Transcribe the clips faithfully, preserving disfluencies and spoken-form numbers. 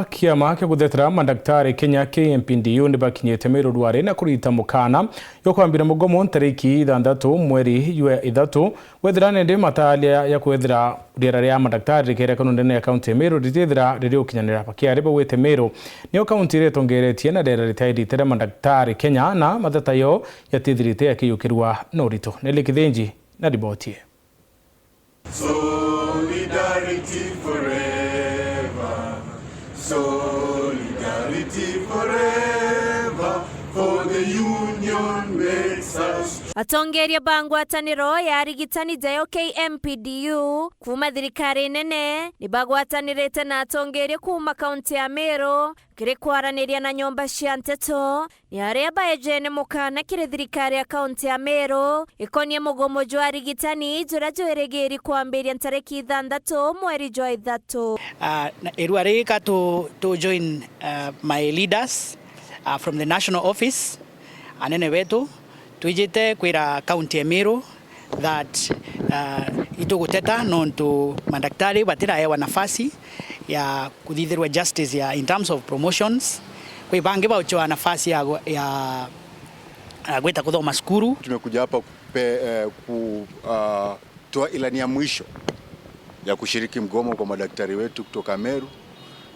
Kiama kia guthetera mandaktari Kenya, K M P D U, ni bakinyite Meru Rware na kurita mukana jwa kwambira mugomo ntariki ithanthatu mweri jwa ithatu, wethira nende matalia ya kwethira riera ria mandaktari rikerekanu ndene ya kaunti ya Meru ritithira riri ukinyanira. Bakiari baugite Meru niyo kaunti iria itongeretie na riera ritairite ria mandaktari Kenya, na mathata yo yatithirite yakiyukirwa na urito. Nelly Kithinji na riboti ii. Solidarity forever. Solidarity forever. For the union makes us. Atongeria ba ngwataniro ya arigitani jayo K M P D U kuuma thirikari nene ni bagwatanirite na atongeria kuuma kaunti ya Meru kiri kwaraniria na nyomba cia nteto ni aria baejene mukana kiri thirikari ya kaunti ya Meru ikonie mugomo jwa arigitani juria jwirigiri kwambiria ntariki ithanthatu mweri jwa ithatu. Ah, na irua rika tu, tu join, ah, my leaders, ah, from the national office, anene betu, twijite kwira kaunti ya Meru that, uh, ituguteta nontu mandaktari batiraewa nafasi ya kuthithirwa justice ya, in terms of promotions. Kwi bangi bauchoa nafasi ya, ya, ya gwita kuthoma cukuru. Tumekuja hapa kupe-, eh, ku-, ah, toa ilani ya mwisho ya kushiriki mgomo kwa madaktari wetu kutoka Meru.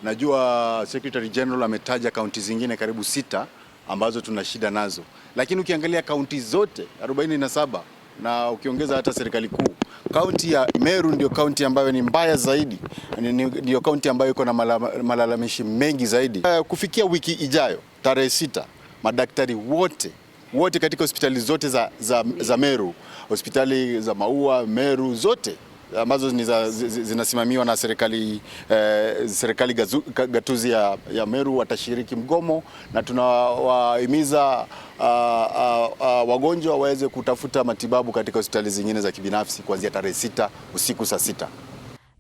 Najua Secretary General ametaja kaunti zingine karibu sita ambazo tuna shida nazo. Lakini ukiangalia kaunti zote arobaini na saba na ukiongeza hata serikali kuu, kaunti ya Meru ndio kaunti ambayo ni mbaya zaidi, ni, ni, ndio kaunti ambayo iko na mala-, malalamishi mengi zaidi. Eh, kufikia wiki ijayo, tarehe sita, madaktari wote, wote katika hospitali zote za, za, za Meru, hospitali za Maua, Meru, zote, ambazo ni za, zi-, zi-, zinasimamiwa na serikali, eh, serikali gazu-, ga-, gatuzi ya, ya Meru watashiriki mgomo, na tunawahimiza, ah, ah, ah, wagonjwa waweze kutafuta matibabu katika hospitali zingine za kibinafsi kuanzia tarehe sita usiku saa sita.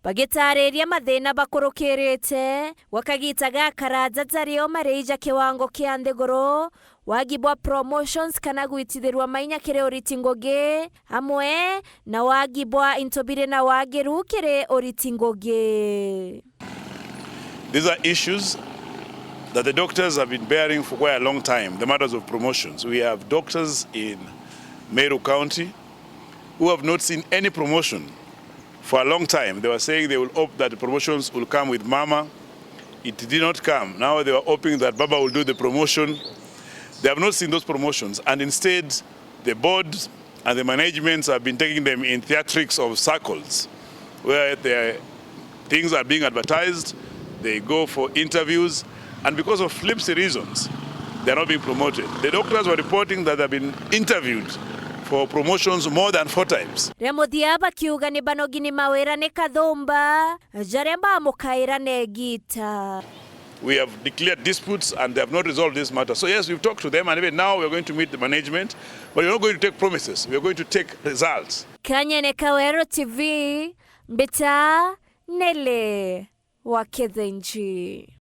Bagitariria mathina bakurukirite gwa kagita gakaraja jario mariji ja kiwango kia nthiguru, wagi bwa promotions kana gwitithirwa mainya kiri uriti ngugi, amwe na wagi bwa into biri na wagiru kiri uriti ngugi. These are issues that the doctors have been bearing for quite a long time, the matters of promotions. We have doctors in Meru County who have not seen any promotion for a long time. They were saying they will hope that promotions will come with mama. It did not come. Now they were hoping that baba will do the promotion. They have not seen those promotions, and instead the board and the managements have been taking them in theatrics of circles where the things are being advertised, they go for interviews, and because of flimsy reasons, they are not being promoted. The doctors were reporting that they've been interviewed for promotions more than four times. Ria muthia bakiuga ni banogi ni mawira ni kathumba, jaria bamukaira na igita. We have declared disputes and they have not resolved this matter. So yes, we've talked to them and even now we are going to meet the management, but we are not going to take promises. We are going to take results. Kanyene Kawero T V, mbita Nelly wa Kithinji.